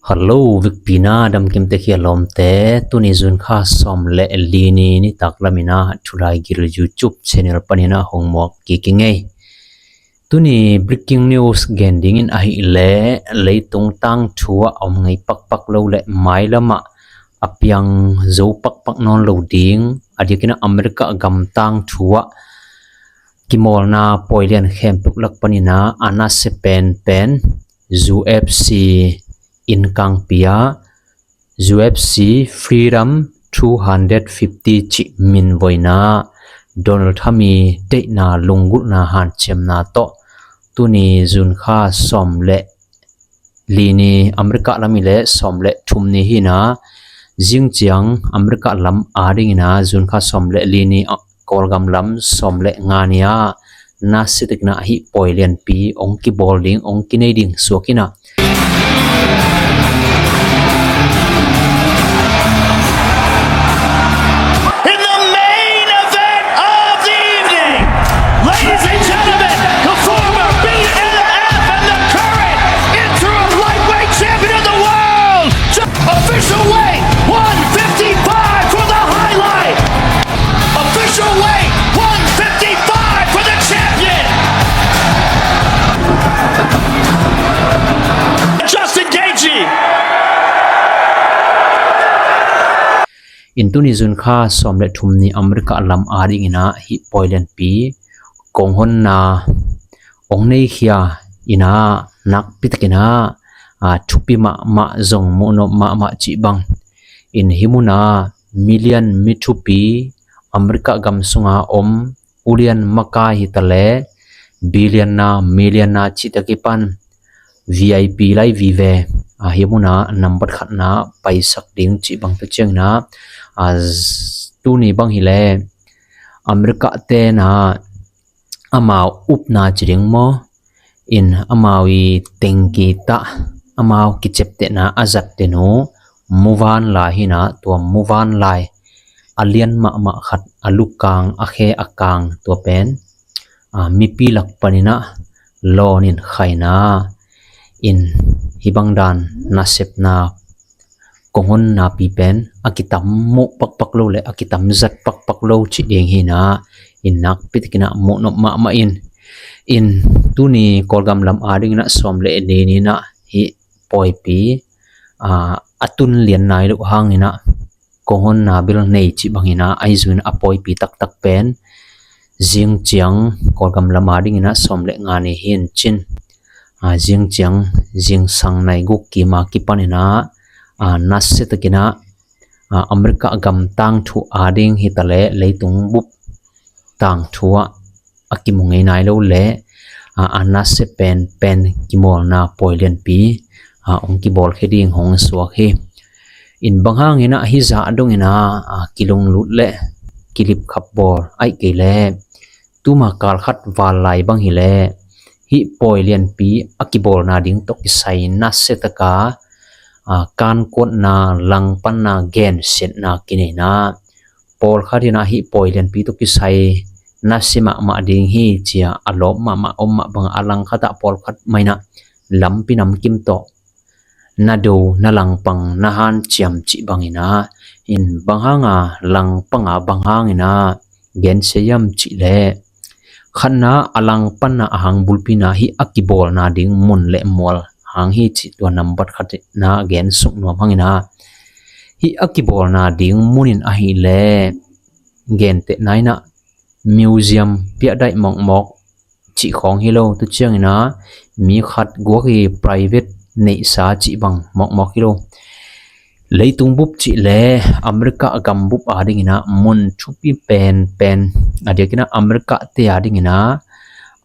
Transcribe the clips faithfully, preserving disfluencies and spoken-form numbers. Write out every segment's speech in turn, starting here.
Hallo, vekpi-in a damkim tek hi a lawmte. Tuni June kha sawm le li ni, nitak lamin a Thulai Gil YouTube channel panin a hong muak kik ing ei. Tuni breaking news gen dingin ahih leh leitung tangthu ah a om ngei pakpak lo le mailam ah a piang zo pakpak nawn lo ding, a diakin a America gam tangthu ah kimawlna pawi lian khempeuh lak panin a nasia penpen U F C innkangpi ah U F C Freedom two hundred fifty cih minvoina Donald Trump i deihna lunggulhna hanciamna tawh tuni June kha sawm le li ni, America lam i leh sawm le thum ni hi-in a, zingciang America lam adingin a June kha sawm le li ni, a, Kawlgam lam sawm le nga ni ah nasia takin a hih pawi lianpi hong kibawl ding, hong kinei ding suak in a. In the main event of the evening, ladies and gentlemen, the former B M F and the current interim lightweight champion of the world, official weight one fifty-five for the highlight. Official weight one fifty-five for the champion, Justin Gaethje. In tuni June kha sawm le thum ni America lam adingin a hih pawi lianpi kong honna hong neikhia in a, nakpi takin a, a, thupi mahmah, zong muhnop mahmah cih bang in hih mun a million mi thupi America gam sunga om ulian makai hi ta le, billionaire, millionaire cih tak kipan V I P lai vive, a, hih mun a nambat khatna paisak ding cih bang ta ciangin a, a, tuni bang hi leh America te'n a amau upna ci ding maw, in amau i tengki tah, amau kiciaptehna a zat den uh muvanlai hi-in a, tua muvanlai a lian mahmah khat, a lukang, a khe a kang, tua pen, a, mipi lak panin a lawnin khaina in hih bang dan nasepna kong honna pi pen a kitam muh pakpak lo le a kitam zat pakpak lo cih ding hi-in a, in nakpi takin a muhnop mahmah in. In tuni Kawlgam lam adingin a sawm le li ni-in a hih pawipi, a, a tun lian nai loh hangin a kong honna bel nei cih bangin a, ahi zongin a pawipi taktak pen zingciang Kawlgam lam adingin a sawm le nga ni hi-in cin, a, zingciang zingsang nai guk kim a kipanin a, a, nasia takin a, a, America gam tangthu ading hi ta le leitung bup tangthu ah a kimu ngei nai lo le, a, a nasia penpen kimawlna pawi lianpi, a, hong kibawlkhia ding hong suak hi. In bang hangin a hih zah dongin a, a, kilunglut le kilipkhap bawl ahih kei leh tuma kal khat val lai bang hi leh hih pawi lianpi a kibawlna ding tawh kisai nasia taka, a, kankuanna, langpanna, gensiatna kineihna, pawlkhat in a hih pawi lianpi tawh kisai nasia mahmah ding hi ci-a a lawp mahmah om mah bang a, langkhat ah pawlkhat mah in a lampi namkim tawh na do, na langpang, na hanciam cih bangin a, in bang hanga langpang a, bang hangin a gensia hiam cih leh khatna a langpanna a hang bulpi-in a hih a kibawlna ding mun le mual hang hi cih tua nambat khatna gen suk nuam hangin a, hih a kibawlna ding mun in ahih leh gentehna in a museum piahdaih mawkmawk cih khawng hi lo, tu ciangin a mi khat guak i private neihsa cih bang mawkmawk hi lo. Leitung bup cih leh America gam bup adingin a mun thupi penpen, a diakin a America te adingin a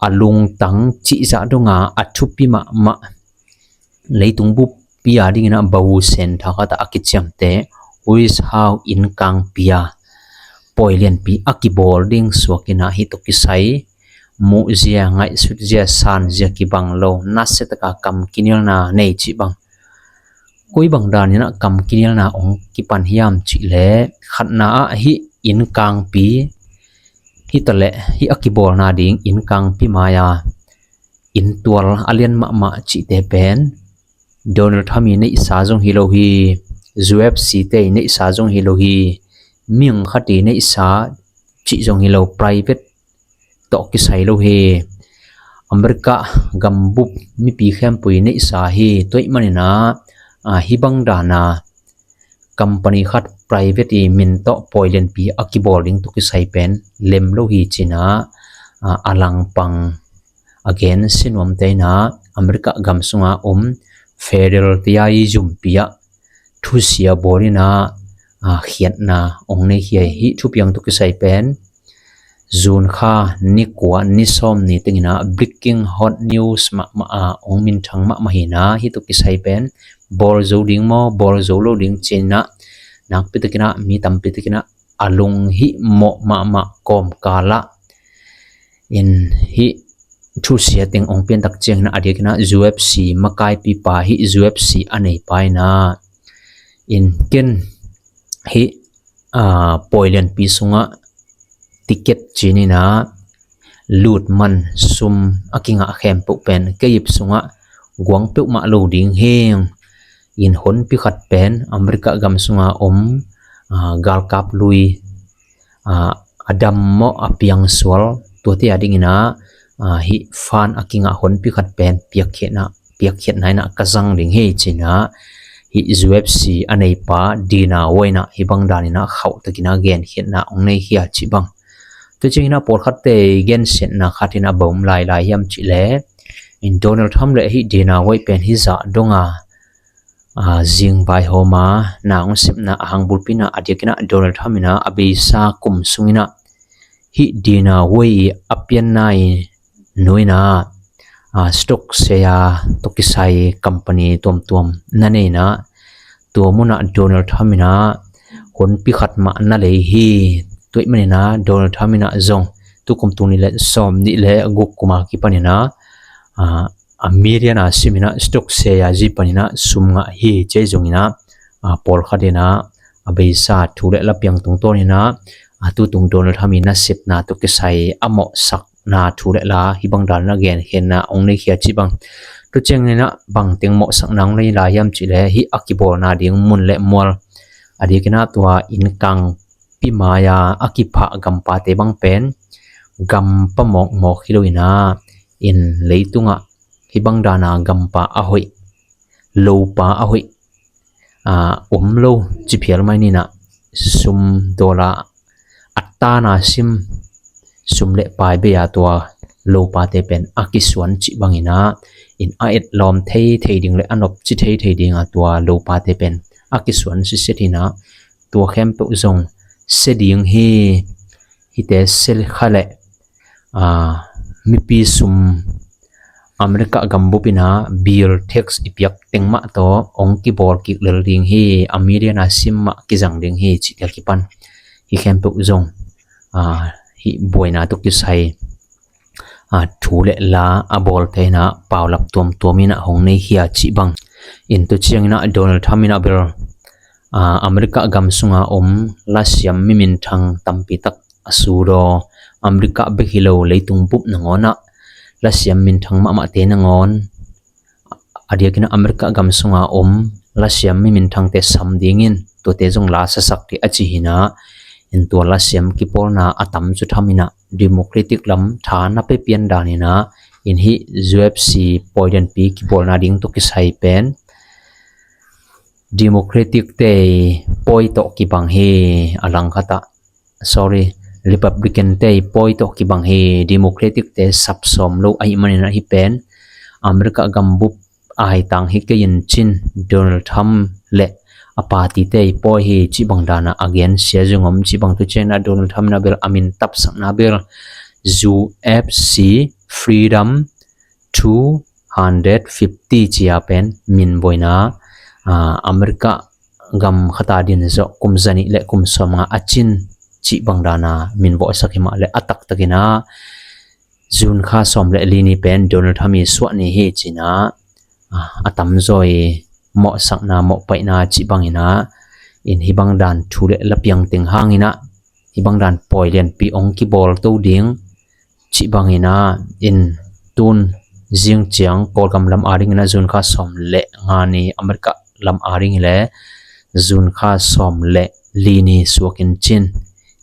a lungtang cih zah donga a thupi mahmah, leitung buppi adingin a bawsen thakhat ah a kiciamteh White House innkangpi a pawi lianpi a kibawl ding suakin a hih tawh kisai muhzia, ngaihsutzia, sanzia kibang lo, nasia taka kam kinialna nei cih bang. Koi bang danin a kam kinialna hong kipan hiam cih leh khatna ah hih innkangpi hi ta leh hih a kibawlna ding innkangpi mai-a inntual a lian mahmah cihte pen Donald Trump i neihsa zong hi lo hi, U F C te i neihsa zong hi lo hi, mihing khat i neihsa cih zong hi lo, private tawh kisai lo hi. America gambup mipi khempeuh i neihsa hi. Tua ahih manin ah, ah, hih bang dan a company khat private i min tawh pawi lianpi a kibawl ding tawh kisai pen lem lo hi ci-in ah, ah, a langpang a gen sinuamte in ah America gam sunga om federal te i zumpi ah thusia bawl in ah, ah, khiatna ong nei hi. Hih thupiang tawh kisai pen June kha ni kua, ni sawm ni teng in ah breaking hot news mahmah a ong minthang mahmah hi in ah, hih tawh kisai pen bawl zo ding maw, bawl zo lo ding ci-in ah nakpi takin ah mi tampi takin ah a lunghimawh mahmah kawmkal ah in hih thusia teng ong pian tak ciangin ah a diakin ah U F C makaipipa, hih U F C a neipa in ah, in ken hih, ah, pawi lianpi sungah ticket ci-in ah lut man sum a kingah khempeuh pen kei ip sungah guang peuhmah lo ding hi. In honpi khat pen America gam sunga om, ah, galkap lui, ah, a dam maw a piangsual, tuate a dingin ah, ah, hih fund a kingah honpi khat pen piakkhiatna, piakkhiatna in ah ka zang ding hi ci-in ah hih U F C a neipa Dana White in ah hih bang dan in ah khauh takin ah genkhiatna ong nei hi a cih bang. Tua ciangin ah pawlkhatte gensiatna khat in ah bang om lailai hiam cih leh, in Donald Trump le hih Dana White pen hih zah dong a, ah, zing vaihawm a na ong sepna a hang bulpi in ah a diakin ah Donald Trump in ah a beisa kum sungin ah hih Dana White i a pianna i nu in ah, ah, stock share tawh kisai company tuamtuam na nei in ah, tua mun ah Donald Trump in ah honpi khat mah na lei hi. Tua ahih manin ah Donald Trump in ah zong tukum tul nih le sawm nih le guk kum a kipan in ah, ah, a million a sim in ah stock share a zi pan in ah sum ngah hi ci-a zong in ah, ah, pawlkhat in ah a beisa thu le la piang tungtawn in ah, ah, tutung Donald Trump i nasepna tawh kisai a mawhsakna thu le la hih bang dan in ah genkhiatna ong nei hi a cih bang. Tua ciangin ah bang teng mawhsakna ong nei lai hiam cih leh hih a kibawlna ding mun le mual, a diakin ah tua inn kangpi mai-a a kiphah gampate bang pen gampa mawkmawk hi lo in ah, in leitungah hih bang dan a gampa a hoih, lopa a hoih, ah, om lo ci phial mai ni in ah, sum, dollar a tan a sim, sum le pai bei a tua lopate pen a kisuan cih bang in ah, in a etlawm theithei ding le a nopci theithei ding a tua lopate pen a kisuan sitset hi in ah, tua khempeuh zong sia ding hi. Hihte sia kha leh, ah, mipi sum America gambup in ah bill, tax i piak teng mah tawh ong kibawl kik lel ding hi, a million a sim mah kizang ding hi cih a kipan hih khempeuh zong, ah, hih buaina tawh kisai, ah, thu le la a bawlte in ah paulap tuamtuam in ah hong nei hi a cih bang. In tua ciangin ah Donald Trump in ah bel, ah, America gam sunga om lasiam mi minthang tampi tak a sut aw, America bek hi lo, leitung bup nangawn ah lasiam minthang mahmahte nangawn, a diakin ah America gam sunga om lasiam mi minthangte sam dingin tuate zong la sasak dih a ci hi in ah, in tua lasiam kipawlna a tam cu tham in ah Democratic lam tha na pia pian dan in ah, in hih U F C pawi lianpi kibawlna ding tawh kisai pen Democratic te pawi tawh kibang hi. A langkhat ah, sorry, Republican te pawi tawh kibang hi. Democratic te sapsawm lo ahih manin ah hih pen America gambup a haitang hi kei in cin, Donald Trump le a party te pawi hi cih bang dan ah a gensia zong om cih bang. Tua ciangin ah Donald Trump in ah bel a min tapsakna bel U F C Freedom two hundred fifty ci-a pen min vawina, ah, America gam khat a din zawh kum zanih le kum sawmnga a cin cih bang dan a min vawhsak hi mah le a taktak in ah June kha sawm le li ni pen Donald Trump i suah ni hi ci-in ah, ah, a tamzaw i mawhsakna, mawhpaihna cih bang in ah, in hih bang dan thu le la piang teng hang in ah hih bang dan pawi lianpi ong kibawl to ding cih bang in ah, in tun Zing ciang Kawlgam lam a dingin ah June kha sawm le nga ni, America lam a dingin le June kha sawm le li ni suakin cin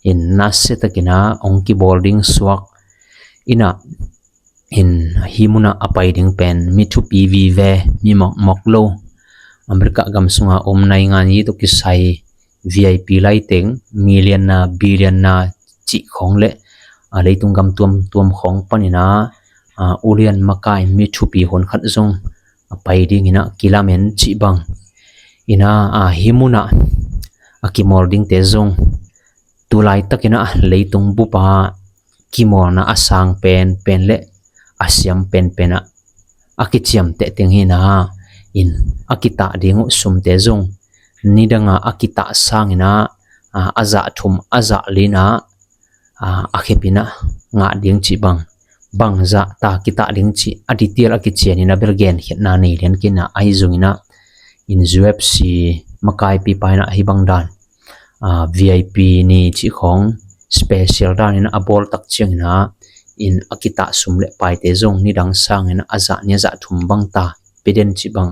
in nasia takin ah hong kibawl ding suak in ah, in hih munah a pai ding pen mi thupi vive, mi mawkmawk lo, America gam sunga om naingan yi tawh kisai V I P laiteng, millionaire, billionaire cih khawng le a leitung gam tuamtuam khawng panin ah, a, ulian makai mi thupi hun khat zong a pai dingin ah kilamen cih bang in ah, a, hih munah a kimawl dingte zong tu laitakin ah leitung bup a kimawlna a sang penpen le a siam penpen ah a kiciamteh teng hi in ah, in a kitah ding uh sumte zong nidang a a kitah sangin ah, a, a zah thum, a zah li in ah, a, a khepin ah ngah ding cih bang, bangzah ta kitah ding cih a detail a kicianin ah bel genkhiatna nei liankin ah, ahi zongin ah in U F C makaipipa in ah hih bang dan, a, V I P ni cih khawng special danin a bawl tak ciangin ah, in a kitah sum le paite zong nidang sangin a zah ni, a zah thum bang ta pia den cih bang.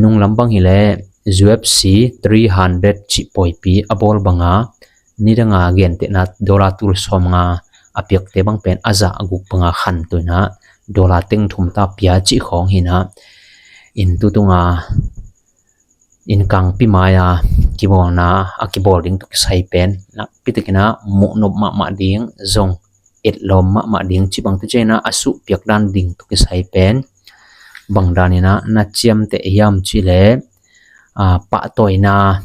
Nunglam bang hileh U F C three hundred cih pawipi a bawl banga nidanga gentehna dollar tul sawmnga a piakte bang pen a zah guk banga khantoina dollar teng thum ta pia cih khawng hi in ah, in tutunga in kangpi mai-a kibawlna a kibawl ding tawh kisai pen nakpi takin ah muhnop mahmah ding, zong etlawm mahmah ding cih bang, tu ciangin ah a suhpiak dan ding tawh kisai pen bang danin ah na ciamteh hiam cih leh, a, pahtawina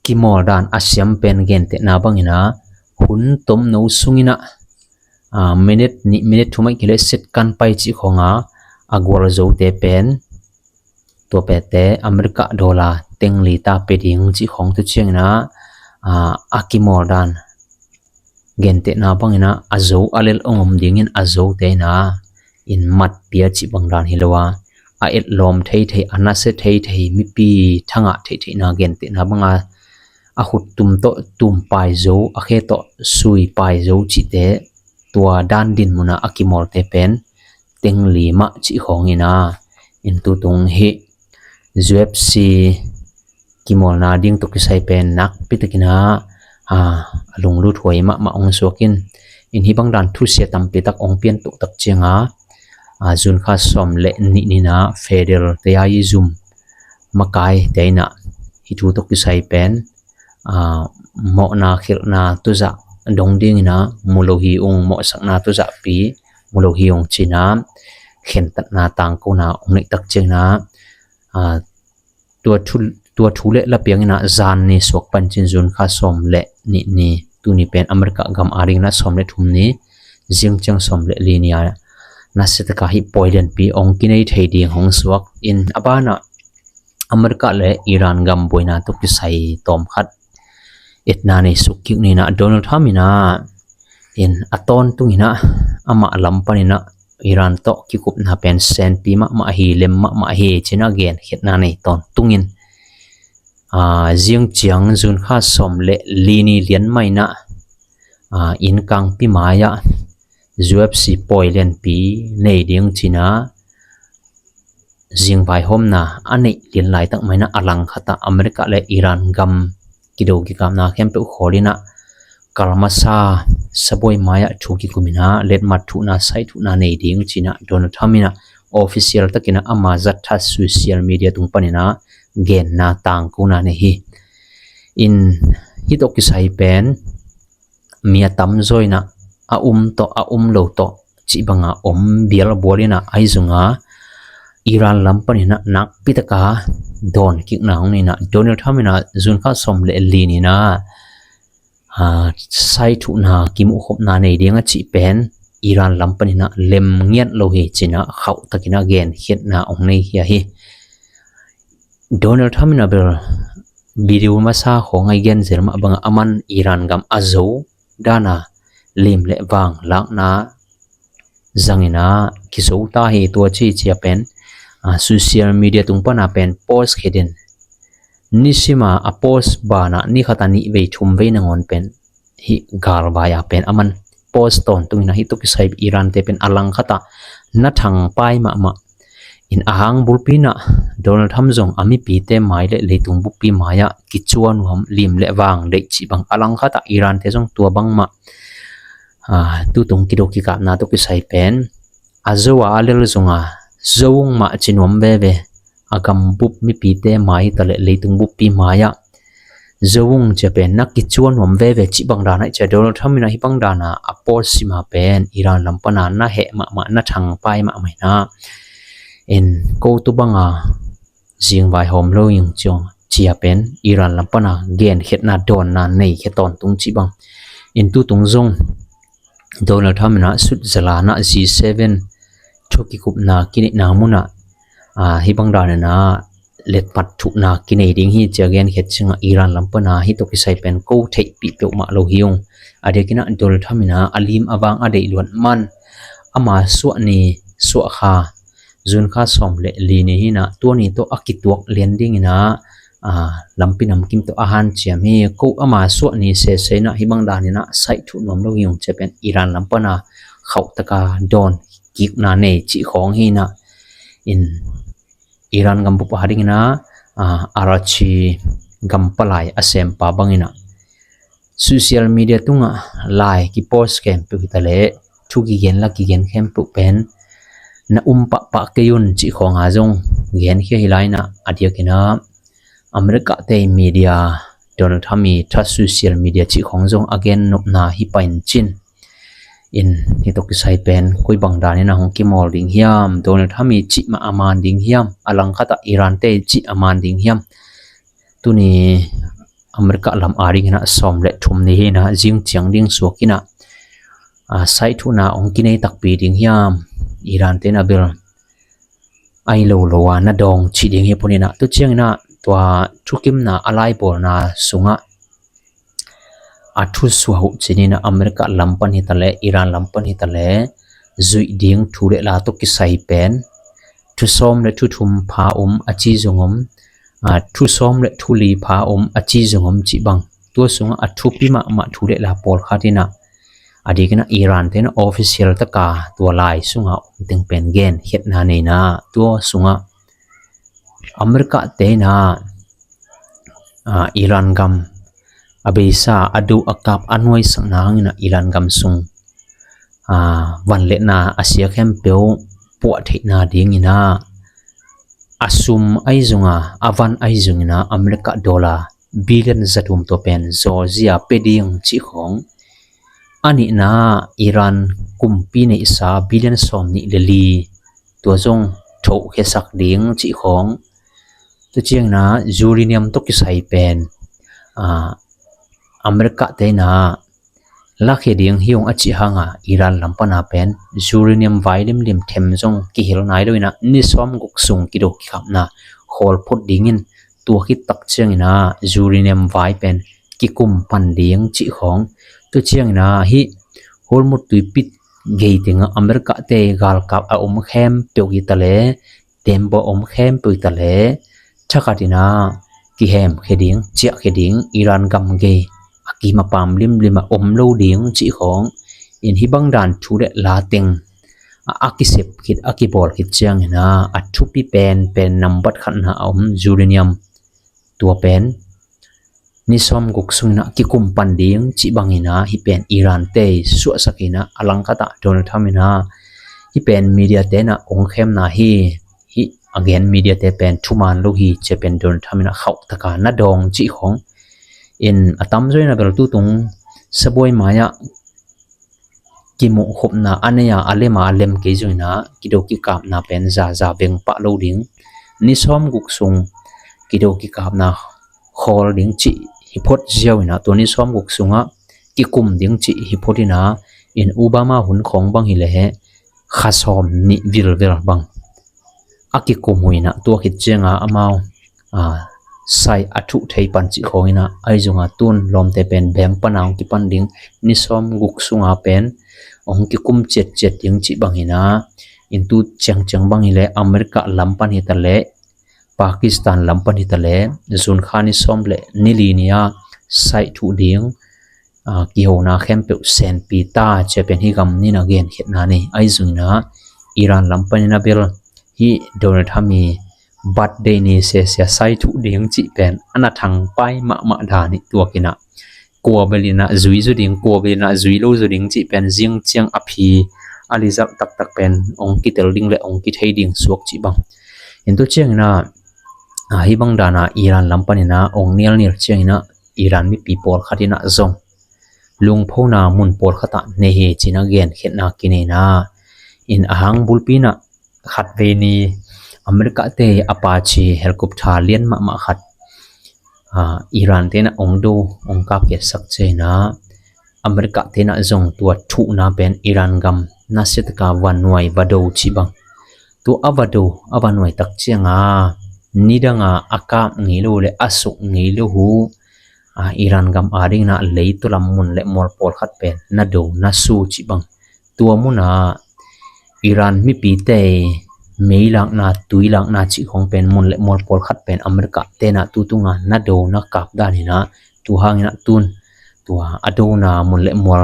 kimawl dan a siam pen gentehna bangin ah hun tomno sungin ah, a, minute nih, minute thum ahih kei leh second pai cih khawng a a gualzote pen tua pete America dollar teng li ta pia ding cih khawng, tu ciangin ah, a, a kimawl dan gentehna bangin ah a zo a lel hong om dingin a zote in ah in matpia cih bang dan hi lo a, a etlawm theithei, a nasia theithei, mipi thangah theihtheihna gentehna banga a khut tum tawh tum pai zo, a khe tawh sui pai zo cihte, tua dan din munah a kimawlte pen teng li mah cih khawng in ah, in tutung hih U F C kimawlna ding tawh kisai pen nakpi takin ah, a, a lunglut huai mahmah hong suak in, in hih bang dan thusia tampi tak hong pian tuk tak ciangin ah, a, June kha sawm le nih ni-in ah Federal Taoism makaite in ah hih thu tawh kisai pen, a, mawhna khelhna tuzah dong dingin ah mu lo hi ung, mawhsakna tuzahpi mu lo hi ung ci-in ah khentatna tangkona hong neih tak ciangin ah, a, tua thu, tua thu le la piangin ah zan ni suak pancin June kha sawm le nih ni, tuni pen America gam a dingin ah sawm le thum ni, zing ciang sawm le li ni-a nasia taka hih pawi lianpi hong kinei thei ding hong suak in, a banah America le Iran gam buaina tawh kisai tawm khat etna nei suk kik ni-in ah Donald Trump in ah, in a tawntungin ah amah lam panin ah Iran tawh kikupna pen senpi mahmah hi, lem mahmah hi ci-in ah genkhiatna nei tawntungin, a, zing ciang June kha sawm le li ni lian mah in ah, a, in kangpi mai-ah U F C pawi lianpi nei ding ci-in ah zingvaihawmna a neih lian laitak mah in ah a langkhat ah America le Iran gam kido kikapna khempeuh khawl in ah kal masa sabuai mai-ah thu kikum in ah letmat thuhna, sai thuhna nei ding ci-in ah Donald Trump in ah official takin ah ama zat tha social media tung panin ah genna tangkona nei hi. In hih tawh kisai pen mi a tamzaw in ah a um tawh a um lo tawh cih banga om bialbual in ah, ahi zongin ah Iran lam panin ah nakpi taka dawn kikna hong nei in ah Donald Trump in ah June kha sawm le li ni-in ah, a, sai thuhna kimuhkhopna nei ding a cih pen Iran lam panin ah lem ngiat lo hi ci-in ah khauh takin ah genkhiatna hong nei hi a hi. Donald Trump in ah bel video masa khawng a i gen zel mah bangah aman Iran gam a zo dana lim le vang lakna zangin ah kizo ta hi, tua ci ci-a pen, a, social media tung pana pen post khia den. Nisima a post banah ni khat a nih vei thum vei nangawn pen hih galvai a pen aman post tawntungin ah hih tawh kisai Iran te pen a langkhat ah na thangpai mahmah. In a hang bulpi in ah Donald Trump zong a mipite mai le leitung buppi mai-ah kicuan nuam, lim le vang deih cih bang a langkhat ah Iran te zong tua bangmah, aa, tutung kido kikapna tawh kisai pen a zo a a lel zong a zo ung mah ci nuam veve. A gambup mipite mai hi ta le leitung buppi mai-ah zo ung cia pen na kicuan nuam veve cih bang dan ah cia Donald Trump in ah hih bang dan a a post sim a pen Iran lam pan a na heh mahmah, na thangpai mahmah hi na. In ko tu bang a zingvai hawm lo ing ciang cia pen Iran lam pan a genkhiatna dawnna nei khia tawntung cih bang. In tutung zong Donald Trump in ah Switzerland ah G seven thu kikupna kineihna mun ah, aa, hih bang dan in ah letpat thuhna kinei ding hi cia genkhiat ciang ah Iran lam pan a hih tawh kisai pen ko theihpih peuhmah lo hi ung. A diakin ah Donald Trump in ah a lim a vang a deih luat man ama suah ni, suah kha, June kha sawm le li ni hi in ah tua ni tawh a kituak lian ding in ah, aa, lampi namkim tawh a hanciam hi. Ko ama suah ni sese in ah hih bang dan in ah saih thuh nuam lo hi ung cia pen Iran lam pan a khauh taka dawn kikna nei cih khawng hi in ah. In Iran gambup a ding in ah, aa, Arachi gam palai a sempa bang in ah social media tungah lai kipost khempeuh hi ta le thu kigen la kigen khempeuh pen na um pahpah kei un cih khawng a zong genkhia hi lai in ah, a diakin ah America te media, Donald Trump i Truth Social media cih khawng zong a gen nopna hi pai in cin. In hih tawh kisai pen koi bang dan in ah hong kimawl ding hiam, Donald Trump i cih mah a man ding hiam, a langkhat ah Iran te cih a man ding hiam. Tuni America lam a ding in ah sawm le thum ni hi in ah zing ciang ding suak in ah, aa, saih thuhna hong kinei takpi ding hiam, Iran te in ah bel ai lo lo a na dawng cih ding hi pun in ah. Tu ciang in ah tua thukimna a laibawlna sungah a thusuah uh cin in ah America lam pan hi ta le Iran lam pan hi ta le zuih ding thu le la tawh kisai pen thu sawm le thu thum pha om a ci zong om, aa, thu sawm le thu li pha om a ci zong om cih bang. Tua sungah a thupi mahmah thu le la pawlkhat in ah, a diakin ah Iran te in ah official taka tua lai sungah om teng pen genkhiatna nei in ah tua sungah America te in ah, aa, Iran gam a beisa a duh a kap a nuaisakna hang in ah Iran gam sung, aa, van le na a sia khempeuh puah theihna ding in ah a sum ahi zong a, a van ahi zong in ah America dollar billion zathum tua pen Georgia pe ding cih khawng. A nihna Iran kumpi neihsa billion sawm nih le li tua zong thohkhiasak ding cih khawng. Tu ciang in ah uranium tawh kisai pen, aa, America te in ah lakhia ding hi ung a cih hang a Iran lam pan a pen uranium vai limlim them zong kihel nai lo in ah ni sawm guk sung kido kikapna khawl phot ding in tua khit tak ciang in ah uranium vai pen kikum pan ding cih khawng. Tu ciang in ah hih Hormuz tuipi gei teng ah America te galkap a om khempeuh hi ta le, tembaw a om khempeuh hi ta le thakhat in ah kihemkhia ding, ciahkhia ding, Iran gam gei a kim a pam limlim a om lo ding cih khawng. In hih bang dan thu le la teng a, a kisep khit, a kibawl khit ciang in ah a thupi penpen nambat khatna a om uranium tua pen ni sawm guk sung in ah kikum pan ding cih bang in ah hih pen Iran te suahsak in ah a langkhat ah Donald Trump in ah hih pen media te in ah hong khemna hi, hih a gen media te pen thuman lo hi cia pen Donald Trump in ah khauh taka na dawng cih khawng. In a tamzaw in ah bel tutung sabuai mai-ah kimuhkhopna a nei a, a lem a, a lem kei zong in ah kido kikapna pen zaza veng pah lo ding. Ni sawm guk sung kido kikapna khawl ding cih hi phot ziau in ah tua ni sawm guk sungah kikum ding cih hi phot in ah, in Obama hun khawng bang hi leh kha sawm nih vilvel bang a kikum uh in ah tua khit ciang a amau, aa, sai a thuh thei pan cih khawng in ah, ahi zong a tun lawmte pen bank pan a hong kipan ding, ni sawm guk sung a pen hong kikum ciatciat ding cih bang in ah, in tu ciangciang bang hi leh America lam pan hi ta leh Pakistan lam pan hi ta leh June kha ni sawm le ni li ni a sai thuh ding, aa, kihona khempeuh senpi ta cia pen hih gam ni in ah genkhiatna nei. Ahi zong in ah Iran lam panin a bel hih Donald Trump i birthday ni sesia sai thuh ding cih pen a na thangpai mahmah dan hi. Tua kinah kua bel inah zui zaw ding, kua bel inah zui lo zaw ding cih pen zing ciang a phi a lizalh taktak pen ong kitel ding le ong kithei ding suak cih bang. Hi tu cianginah, ah, hih bang danah Iran lam paninah ong nialnial cianginah Iran mipi pawlkhat inah zong lungphona mun pawlkhatah nei hi cinah genkhiatna kinei inah, in a hang bulpi inah khatvei ni America te Apache helicopter lian mahmah khat, ah, Iran te inah ong do, ong kapkhiatsak cianginah America te inah zong tua thuhna pen Iran gam nasia taka va nuai va do cih bang. Tua a va do, a va nuai tak cianga nidanga a kap ngei lo le a suk ngei lo uh, ah, Iran gam adinginah leitaw lam mun le mual pawlkhat pen na do na su cih bang. Tua munah Iran mipite meilakna, tuilakna cih khawng pen mun le mual pawlkhat pen America te inah tu tunga na do na kap daninah, tu hanginah tun tua a dona mun le mual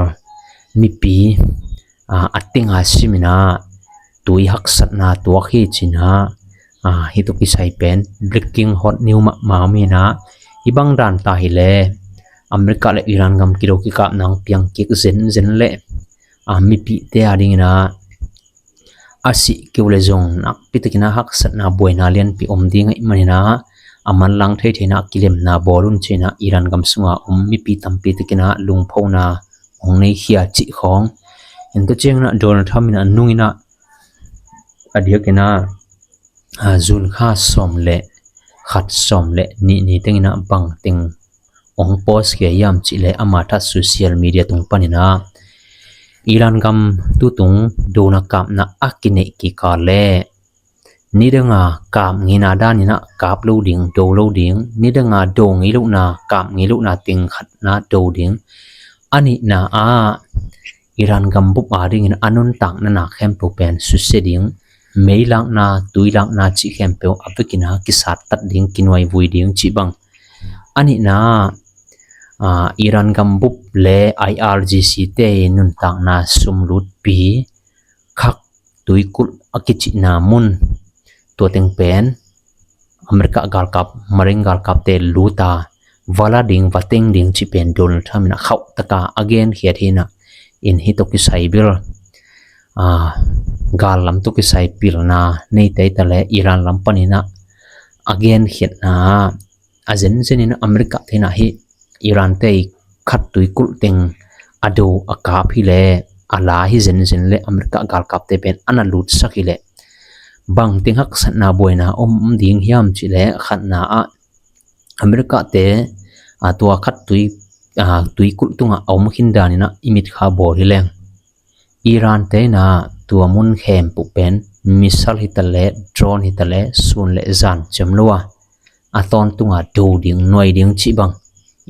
mipi, ah, a tenga siminah tui haksatna tuak hi cinah, ah, hih tawh kisai pen breaking hot news mahmah om inah, hih bang dan ta hileh America le Iran gam kido kikapna piang kik zenzen le, ah, mipite adinginah a sih keu le zong nakpi takinah haksatna buaina lianpi om ding ahih maninah a manlang theitheinah kilemna bawl un cinah Iran gam sunga om mipi tampi takinah lungphona ong nei khia cih khawng. Hi tu cianginah Donald Trump inah a nunginah a diakinah, ah, June kha sawm le khat, sawm le nih ni tenginah bangteng ong post khia hiam cihleh ama tha social media tung paninah Iran gam tutung dona kapna a kineih kikal le nidanga kap ngeina daninah kap lo ding, do lo ding, nidanga do ngei lohna, kap ngei lohna teng khatna do ding. A nihna ah Iran gam bup adingin a nuntakna na khempeuh pen susia ding, meilakna, tuilakna cih khempeuh a vekinah kisattat ding, kinuaivui ding cih bang. A nihna ah, ah, Iran gam bup le I R G C te nuntakna sumlutpi khak tuikulh a kicihna mun, tua teng pen America galkap, Marine galkapte luta va la ding, va teng ding cih pen Donald Trump inah khauh taka a genkhiat hi inah, in hih tawh kisai bel, ah, gal lam tawh kisai pilna neite ta le Iran lam paninah a genkhiatna a zenzenin America te inah hih Iran te i khat tuikulh teng a do a kap hileh a la hi zenzen le America galkapte pen a na lutsak hileh bangteng haksatna buaina om, om ding hiam cihleh khatna ah America te, ah, tua khat tui, ah, tuikulh tungah a om khin daninah i mitkha bawl hileng Iran te inah tua mun khempeuh pen missile hi ta le, drone hi ta le, sun le zan ciam lo a a tawntunga do ding, nuai ding cih bang.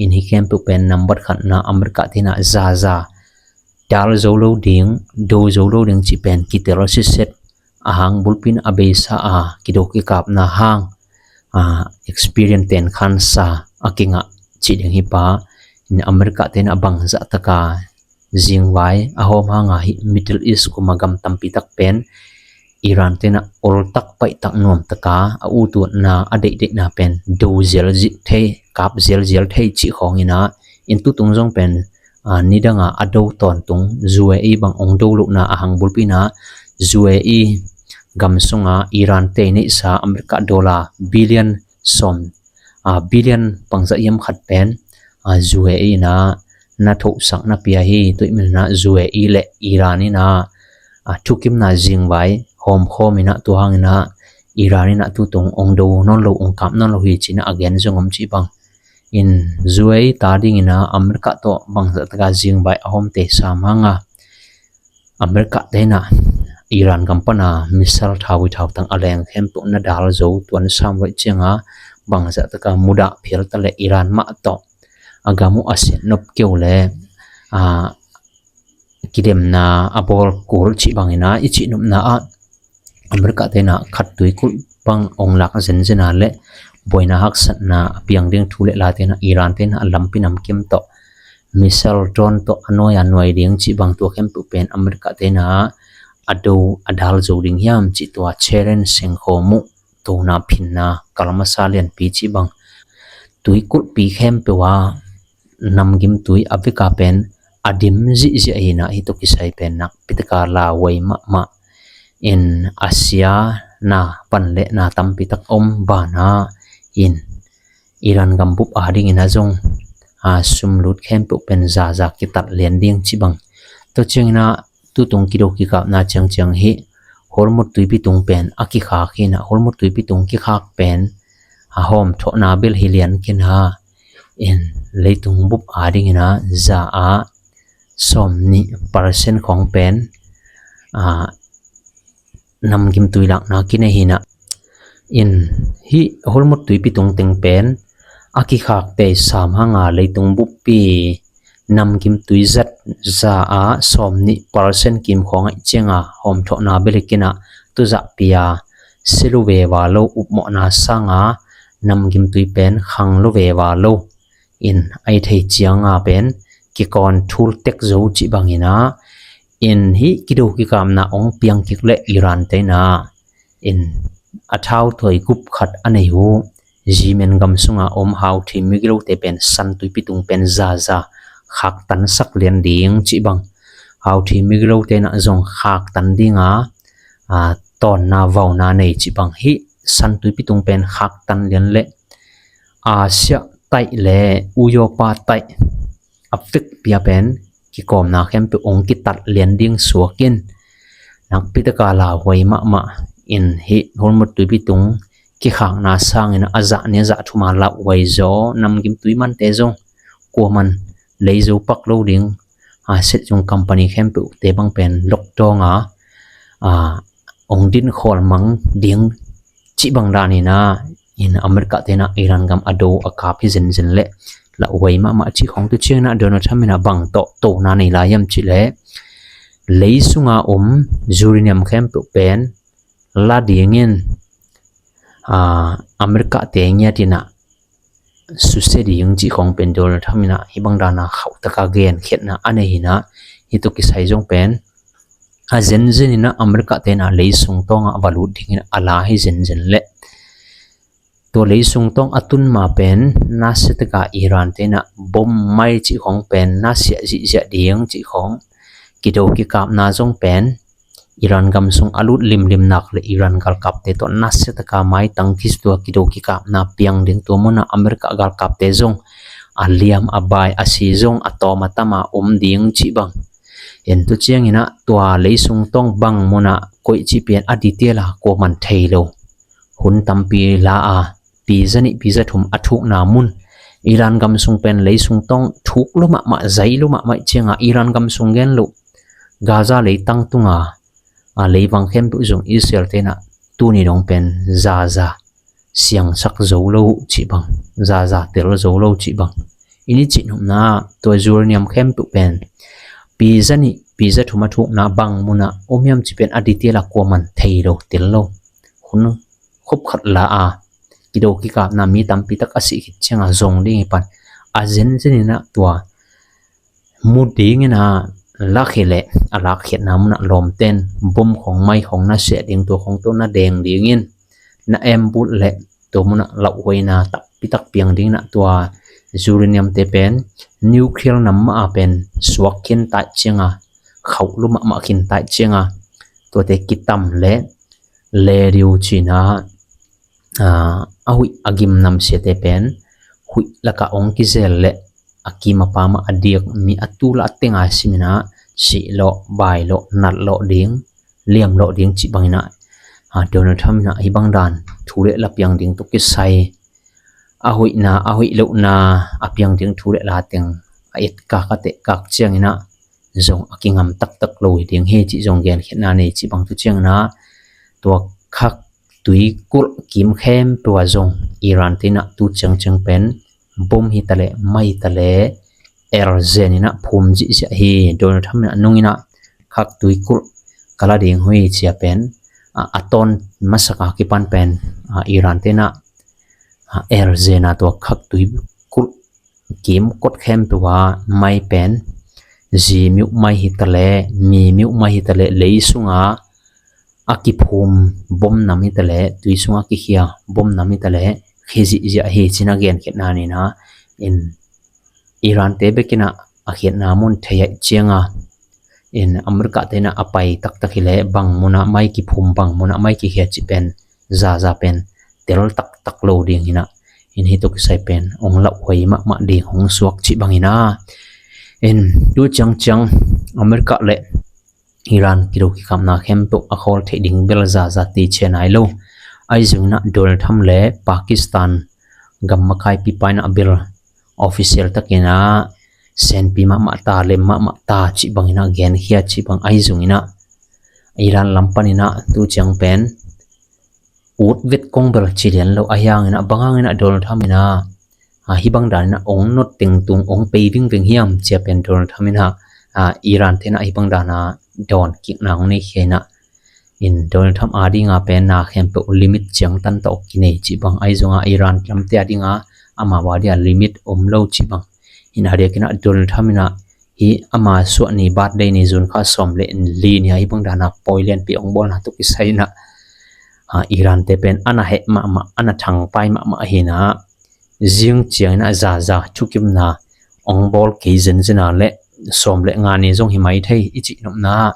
In hih khempeuh pen nambat khatna America te inah zaza dal zo lo ding, do zo lo ding cih pen kitel siset, a hang bulpi in a beisa a kido kikapna hang, ah, experience ten khansa a kingah cih ding hi pa. In America te inah bangzah taka zingvai a hawm hanga hih Middle East kuma gam tampi tak pen Iran te inah oltak paihtak nuamtaka a ututna, a deihdeihna pen do zialzial thei, kap zialzial thei cih khawng inah, in tutung zong pen, ah, nidanga a do tawntung U A E bang ong do lohna a hang bulpi inah U A E gam sunga Iran te i neihsa America dollar billion sawm, ah, billion bangzah hiam khat pen, ah, U A E inah na thohsak na pia hi. Tua ahih maninah U A E le Iran inah, ah, thukimna zingvai hawmkhawm inah, tua hanginah Iran inah tutung ong do nawn lo, ong kap nawn lo hi cinah a gen zong om cih bang. In U A E ta dinginah America tawh bangzah taka zingvai a hawmte sam hanga America te inah Iran gam pana missile thauvui thautang a leng khempeuh na dal zo, tua na sam loih cianga bangzah taka mudah phial ta le Iran mah tawh a gam uh a siat nop keu le, ah, kidemna a bawl kul cih banginah i cihnopna ah America te inah khat tuikulh bang ong lak zenzena le buaina haksatna a piang ding thu le la te inah Iran te inah a lampi namkim tawh missile, drone tawh a nuai a nuai ding cih bang, tua khempeuh pen America te inah a do a dal zo ding hiam cih tua challenge sengkhawm uh, tona phinna kal masa lianpi cih bang. Tuikulhpi khempeuh ah namgimtui a veka pen a dim zihziah hi-in ah, hih tawh kisai pen nakpi taka lauhuai mahmah in, a sia na van le na tampi tak om banah in, Iran gam bup adingin ah zong a sumlut khempeuh pen zaza kitat lian ding cih bang. Tua ciangin ah tutung kido kikapna ciangciang hih Hormuz tuipi tung pen a kikhak hi-in ah, Hormuz tuipi tung kikhak pen a hawmthawhna bel hi lian khin a, in leitung bup adingin ah za ah sawmnih percent khawng pen a namgimtui lakna kinei hi-in ah, in hih Hormuz tuipi tung teng pen a kikhak tei sam hang a, leitung buppi namgimtui zat za ah sawmnih percent kim khawng ahih ciang a hawmthawhna bel hi khin a, tuzahpi a sia lo veva lo, upmawhna sang a namgimtui pen khang lo veva lo in, ahih theih ciang a pen kikawn thul tek zo cih bangin ah, in hih kido kikapna hong piang kik leh Iran te in ah, in a thau thawi gup khat a nei uh Yemen gam sunga om Houthi migilote pen San tuipi tung pen zaza khaktansak lian ding cih bang. Houthi migilote in ah zong khaktan ding a, a, tawnna vauna nei cih bang. Hih San tuipi tung pen khaktan lian leh Asia taih le Uyopa taih a vekpi a pen kikawmna khempeuh hong kitat lian ding suak in, nakpi taka lauhuai mahmah in, hih Hormuz tuipi tung kikhakna sangin a zah ni a zah thum a lauhuai zaw, namgimtui mante zong kuaman lei zo pak lo ding, a, set zong company khempeuhte bang pen lockdown a, a, hong din khawl mang ding cih bang danin ah, in America te in ah Iran gam a do a kap hi zenzen leh lauhuai mahmah cih khawng. Tua ciangin ah Donald Trump in ah bang tawh tona nei lai hiam cih leh, lei sunga om uranium khempeuh pen la dingin, a, America te ngiat in ah susia ding cih khawng pen Donald Trump in ah hih bang dana khauh taka genkhiatna a nei hi-in ah, hih tawh kisai zong pen a zenzen in ah America te in ah lei sung tawng ah va lut dingin a la hi zenzen leh, tua lei sung tawng a tun ma pen nasia taka Iran te in ah bom mai cih khawng pen nasia zihziah ding cih khawng. Kido kikapna zong pen Iran gam sung a lut limlim nak leh Iran galkapte tawh nasia taka maitang kisa, tua kido kikapna piang ding, tua munah America galkapte zong a liam a bai a si zong a tawm a tam a om ding cih bang. In tua ciangin ah tua lei sung tawng bang munah koih cih pen a detail a kuaman thei lo. Hun tampi la a, pi za nih pi za thum a thukna mun, Iran gam sung pen lei sung tawng thuk lua mahmah, zai lua mahmah ciang a, Iran gam sung gen loh Gaza leitang tunga, a, leivang khempeuh zong Israel te in ah tuni dong pen zaza siangsak zo lo uh cih bang, zaza tel zo lo uh cih bang. I ni cihnopna ah tua uranium khempeuh pen pi za nih pi za thum a thukna bang munah om hiam cih pen a detail a kuaman thei lo, tel lo. Hun khop khat la a, kido kikapna mi tampi tak a sih khit ciang a zong ding hi pan. A zenzen in ah tua mu dingin ah lak hi leh, a lakkhiatna munah lawmten bom khawng, mai khawng na siah ding, tua khawng tawh na deng dingin na embut leh, tua munah lauhuaina takpi tak piang dingin ah tua uranium te pen nuclear nam mah a pen suak khin ta ih ciang a, khauh lua mahmah khin ta ih ciang a, tuate kitam leh, leh diu cih in ah, a, a huih a gim namsiate pen huih lakah hong kizel leh a kim a pam ah a diak mi a tul ah a teng a sim in ah sih lawh, bai lawh, nat lawh ding, liam lawh ding cih bangin ah, a, Donald Trump in ah hih bang dan thu leh la piang ding tawh kisai, a hoihna a hoih lohna a piang ding thu leh la teng a etkak a tehkak ciangin ah zong a kingam taktak lo hi ding hi cih zong genkhiatna nei cih bang. Tua ciangin ah tua khak tuikulh kim khempeuh ah zong Iran te in ah tu ciangciang pen bom hi ta leh, mai hi ta leh, el zen in ah phum zihziah hi. Donald Trump in ah nung in ah khak tuikulh ka la ding uh hi ci a pen, a, a tawn masak a kipan pen, a, Iran te in ah, a, el zen a tua khak tuikulh kim kot khempeuh ah mai pen zi miuh mai hi ta leh, mi miuh mai hi ta leh, lei sunga a kiphum bom nam hi ta leh, tui sunga kikhia bom nam hi ta leh, khi zihziah hi ci-in a genkhiatna ni-in ah, in Iran te bek in ah a khiatna mun thei ahih ciangin ah, in America te in ah a pai taktak hi leh bang mun ah mai kiphum, bang mun ah mai kikhia cih pen zaza pen tel taktak lo ding hi-in ah, in hih tawh kisai pen hong lauhuai mahmah ding hong suak cih bang hi-in ah, in tu ciangciang America le Iran kido kikapna khempeuh a khawl theih ding bel zaza teci nai lo. Ahi zongin ah Donald Trump le Pakistan gam makaipipa in ah bel official takin ah senpi mahmah ta, lem mahmah ta cih bangin ah genkhia cih bang ahi zongin ah, Iran lam panin ah tu ciang pen ut vet kong bel ci lian lo. Ahi hangin ah, bang hangin ah Donald Trump in ah, ah, hih bang danin ah hong not tengtung, hong pei vingveng hiam ci-a pen Donald Trump in ah, ah, Iran te in ah hih bang dan a dawn kikna hong nei khia in ah, in Donald Trump a dinga pen na khempeuh limit ciangtan tawh kinei cih bang ahi zongin ah, Iran lamte a dinga amau a dia limit om lo cih bang. In a diakin ah Donald Trump in ah hih ama suah ni, birthday ni, June kha sawm le li ni-a hih bang dan a pawi lianpi hong bawlna tawh kisai in ah, ah, Iran te pen a na heh mahmah, a na thangpai mahmah hi-in ah, zing ciangin ah zaza thukimna hong bawl kei zenzen a leh sawm le nga ni zong hi mai thei i cih nopna,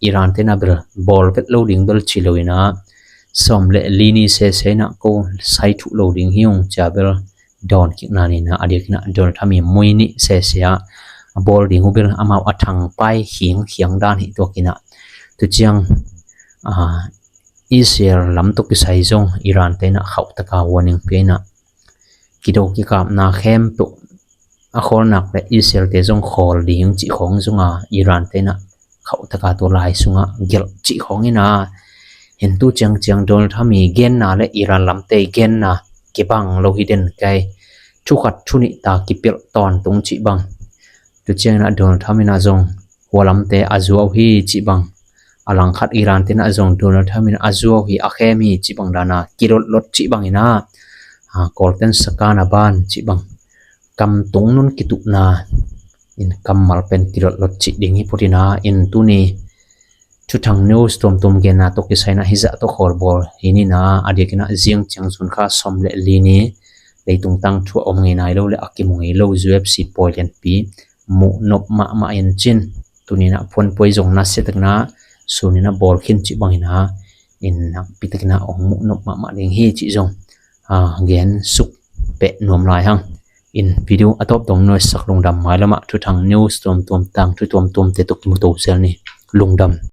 Iran te in ah bel bawl vet lo ding bel ci lo in ah, sawm le li ni sese in ah ko sai thuh lo ding hi ung ci-a bel dawn kikna ni-in ah, a diakin ah Donald Trump in mui nih sese a bawl ding uh bel amau a thangpai khiangkhiang dan hi tuak in ah, tu ciang, ah, Israel lam tawh kisai zong Iran te in ah khauh taka warning pia in ah, kido kikapna khempeuh a khawl nak leh Israel te zong khawl ding cih khawng zong a, Iran te in ah khauh taka tua lai sungah gelh cih khawng in ah, in tu ciangciang Donald Trump i genna le Iran lamte i genna kibang lo hi den kei. Thu khat thu nih ta kipelh tawntung cih bang. Tu ciangin ah Donald Trump in ah zong hua lamte a zuau hi cih bang. A langkhat Iran te in ah zong Donald Trump in a zuau hi, a khem hi cih bang dan a kilotlot cih bangin ah, ah, Kawlten sakana ban cih bang, kam tung nun kituhna in kammal pen kilotlot cih ding hi phot in ah, in tuni Thuthang News tuamtuam genna tawh kisai in ah hih zah tawh khawl bawl hi ni-in ah, a diakin ah zing ciang June kha sawm le li ni, leitung tangthu a om ngei nai lo le a kimu ngei lo U F C pawi lianpi muh nop mahmah in cin, tuni-in ah phuanpuai zong nasia takin ah sun in ah bawl khin cih bangin ah, in nakpi takin ah hong muh nop mahmah ding hi cih zong, ah, gen suk peh nuam lai hang. In video a tawp dong nuaisak lungdam. Mailam ah Thuthang News tuamtuam, tangthu tuamtuam te tawh kimu to zel ni. Lungdam.